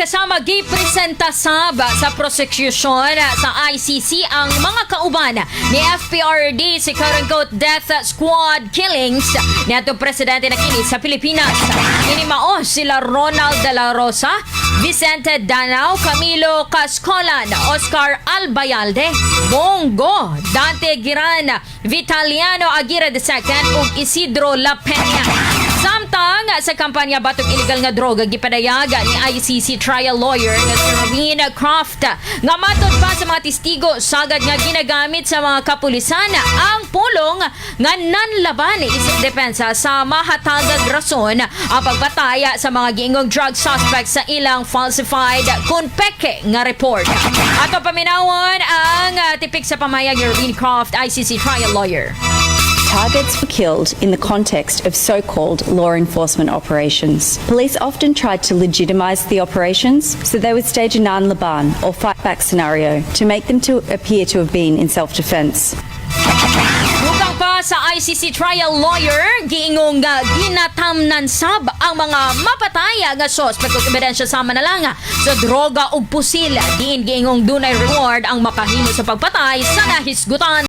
Kasama gipresenta sab sa prosecution sa ICC ang mga kauban ni FPRRD sa quote-unquote death squad killings niadtong presidente na kini sa Pilipinas. Kini mao sila Ronald De La Rosa, Vicente Danao, Camilo Cascolan, Oscar Albayalde, Bong Go, Dante Giran, Vitaliano Aguirre II ug Isidro Lapeña. Samtang sa kampanya batok illegal nga droga, gipadayag ni ICC trial lawyer nga si Rowena Croft nga matod pa sa mga testigo, sagad nga ginagamit sa mga kapulisan ang pulong nga nanlaban isip depensa sa mahatagag rason ang pagpataya sa mga giingong drug suspects sa ilang falsified kun peke nga report. Ato paminawon ang tipik sa pamayag ni Rowena Croft, ICC trial lawyer. Targets were killed in the context of so called law enforcement operations. Police often tried to legitimise the operations, so they would stage a nanlaban or fight back scenario to make them to appear to have been in self defence. Dugang pa sa ICC trial lawyer, giingong ginatamnan sab ang mga mapataya nga suspect og ebidensya sama na lang sa droga ug pusil. Diin giingong dunay reward ang makahimo sa pagpatay sa nahisgutan.